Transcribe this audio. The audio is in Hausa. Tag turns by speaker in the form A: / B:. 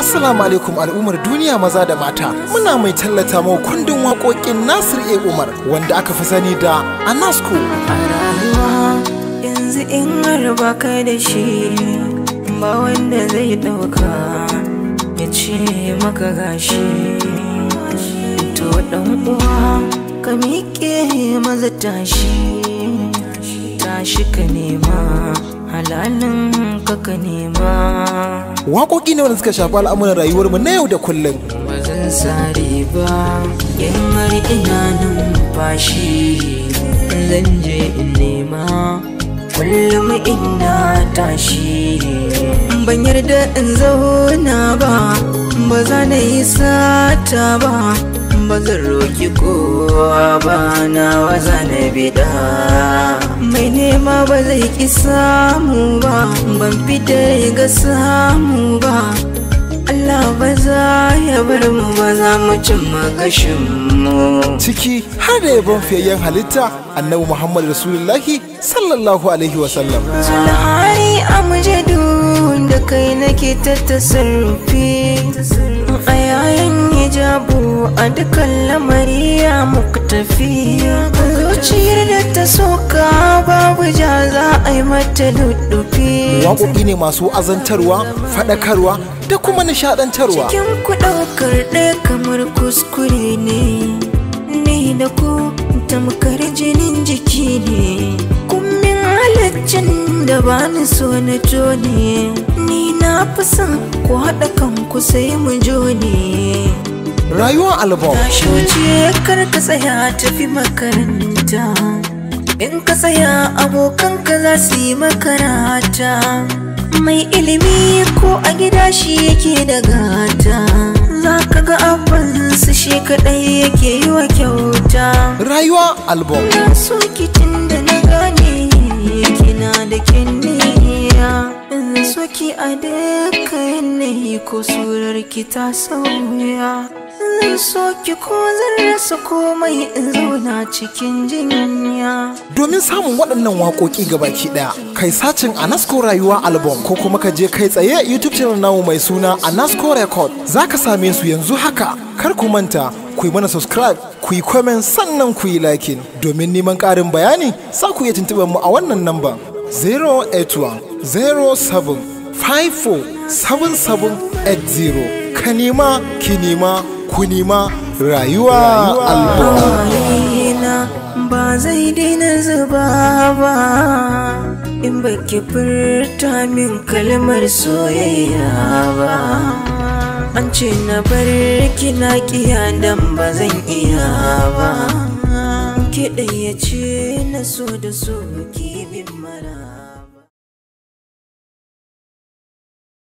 A: Assalamu alaikum al'ummar duniya maza da mata. Muna mai tallata mau kundin waƙoƙin Nasir A. Umar wanda aka fi sani da Anasko.
B: A rayuwa yanzu in har baka da shi ba wanda zai ɗauka ya ce maka gashi. To ɗan uwa ka miƙe maza tashi, tashi ka nema halalin ka ka nema.
A: Waƙoƙi ne wanda suka shafi al'amuran rayuwarmu na yau da kullum.
B: Ba zan sare ba in har ina numfashi, zan je in nema kullum ina tashi. Ban yarda in zauna ba, ba za na yi sata ba, ba zan roki kowa ba, nawa za na biɗa. Mai nema ba zai ki samu ba, ban fita ga samu ba. Allah ba za ya bar mu ba, za mu cimma gashin mu.
A: Ciki har da yabon fiyayyen halitta Annabi Muhammad Rasulullahi sallallahu alaihi wasallam.
B: Zulhari amjadu da kai nake ta tasarrufi, a yayin hijabu a dukkan lamari ya muka tafi. Zuciyar da ta soka babu ja za a yi mata lullufi.
A: Waƙoƙi ne masu azantarwa, faɗakarwa da kuma nishaɗantarwa.
B: Cikin ku ɗaukar ɗaya kamar kuskure ne, ni da ku tamkar jinin jiki ne. Kummin halaccin da ba ni so na jone, ni na fi son ku haɗa kanku sai mu jone.
A: Rayuwar album.
B: Tashi wuce kar ka tsaya tafi makaranta, in ka tsaya abokanka za su yi makarata. Mai ilimi ko a gida shi yake da gata, za ka ga abbansu shi kaɗai yake yi wa kyauta.
A: Rayuwa album.
B: Na so kitin da na gane kina da kinniya, in so ki a duka yanayi ko surar ki ta sauya. Zan so ki ko zan rasa komai in zauna cikin jinya.
A: Domin samun waɗannan waƙoƙi gabaki ɗaya, kai sacin Anasko Rayuwa album ko kuma ka je kai tsaye YouTube channel namu mai suna Anasko Record. Za ka same su yanzu haka. Kar ku manta, ku yi mana subscribe, ku yi comment sannan ku yi liking. Domin neman ƙarin bayani, za ku iya tuntuɓar mu a wannan namba 081 07 54 7780. Ka nema, ki nema, ku nema Rayuwa album.
B: Hawayena ba zai daina zuba ba in baki furta min kalmar soyayya ba. An ce na bar kina kiya dan ba zan iya ba. Ki ɗaya ce na so da so ki bin ma.